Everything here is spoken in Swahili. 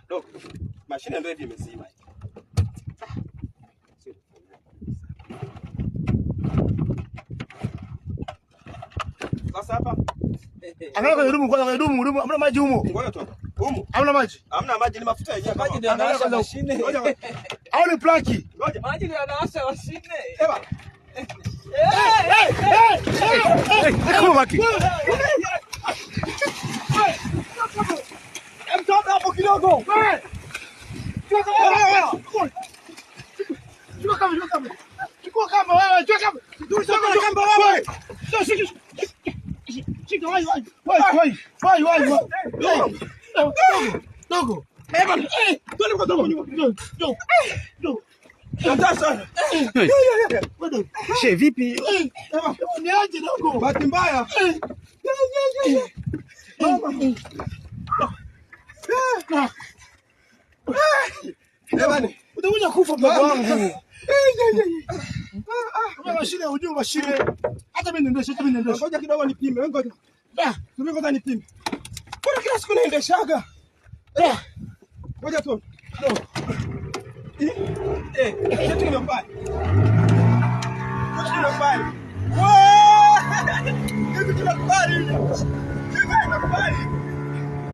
Dogo. Mashine ndio hivi imezima. Sasa hapa Angalia kwenye dumu kwanza, kwenye dumu, dumu, hamna maji humo. ngoja tu. Humu Hamna maji. hamna maji, ni mafuta yenyewe. Maji ndio Angalia yanawasha kwanza. mashine. Ngoja Au ni plaki. ngoja. Maji ndio yanawasha mashine. Eba. Kama maki. Mtoto hapo kidogo. Chukua kamba, chukua kamba. Chukua kamba wewe, chukua kamba. Chukua kamba wewe. Shika, wai, wai, wai, wai, wai, wai, wai. Dogo, dogo. Eba. Twende kwa dogo nyuma. Dogo, dogo. Sasa. Dogo. She vipi? Niaje dogo. Bahati mbaya. Mama. Eba. Utakuja kufa mdogo wangu. Kama mashine hujui mashine. Hata mimi niendeshe, hata mimi niendeshe. Ngoja kidogo nipime. Wewe ngoja. Da, Subiri kwanza nipime. Mbona kila siku naendeshaga? da. Ngoja tu. Eh, kitu kimefanya.